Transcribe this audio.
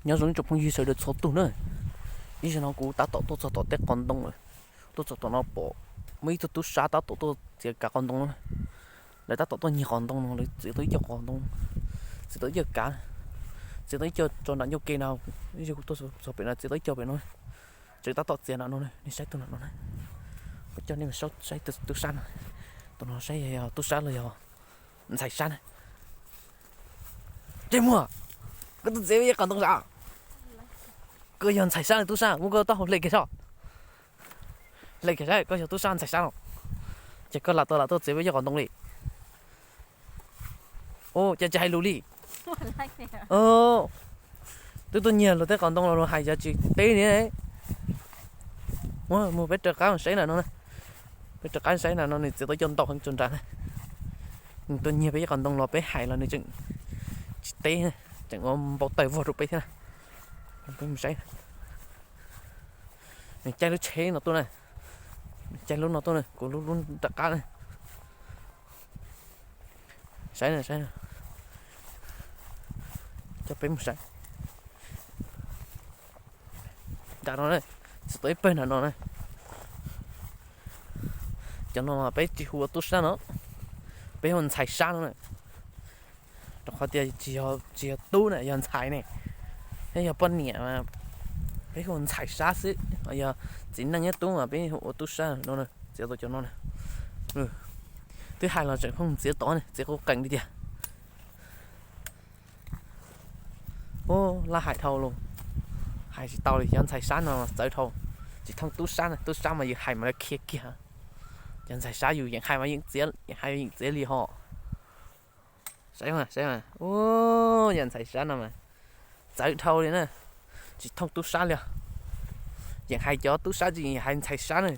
Nyob zoo ib tsoom phooj ywg sawv daws txhua tus na. Ib zaug no kuv tab tom tuaj txog tom tej qos ntoo lawm. Tuaj txog tom no pom muaj ib tug tub sab tab tom tuaj txiav kav qos ntoo na. Lawv tab tom tuaj nyiag qos ntoo no, lawv txiav tau ib co qos ntoo, txiav tau ib co kav, txiav tau ib co tso nram ncauj ke no. Ib zaug kuv tuaj txog pem no txiav tau ib co pem no. Tseem tab tom txiav nram no, nej saib tus nram no na. Kuv coj nej mus saib tus tub sab no. Tus no saib yog tub sab los yog ntxhais sab na. Ntsej muag, koj tuaj txiav peb cov qos ntoo sav? Koj yog ntxhais sab los tub sab? Muab koj taub hau hle kiag saib. Hle kiag saib koj yog tub sab ntxhais sab no. Ces koj lam tau lam tuaj txiav peb cov qos ntoo li. Ua cas tsis hais lus li? Twb tuaj nyiag luag tej qos ntoo los luag hais cov tsis teb li. Mus peb raws qab saib nram no, peb raws qab saib nram no nws txiav tau cov ntau heev tso nrad na. Nws tuaj nyiag peb cov qos ntoo los peb hais los nws tseem tsis teb, tseem ua npau taws vog rau peb thiab na. Peb mus saib. Nws caij lub tsheb no tuaj na, nws caij lub no tuaj na, kuv lub lub nram qab na. Saib na, saib na, coj peb mus saib. Nram no na, txiav tau ib pawg nram no na. Cov no mas peb tsis hu ua tub sab no, peb hu ntxhais sab no na. Rau qhov tias tsis yog tub na, yog ntxhais ne. Thiab yog poj niam mas peb hu ua ntxhais sab xwb, yog txiv neej thiab tub mas peb hu ua tub sab no. Txiav tau cov no na, twb hais los tseem pheej txiav tod ne, txiav quv qees li tiag. Ub, laj hais dhau los, hais tsis tau li, cov ntxhais sab no txawv dhau. Tsis thooj tub sab na, tub sab mas yus hais mas lawv khiav kiag. Cov ntxhais sab yus yeem hais mas yeem txiav, yeem hais yeem txiav li ho. Saib mas, saib mas, ub, yog ntxhais sab no mas txawv dhau li na. Tsis thooj tub sab li os. Yeem hais cov tub sab tsis yeem hais ntxhais sab na.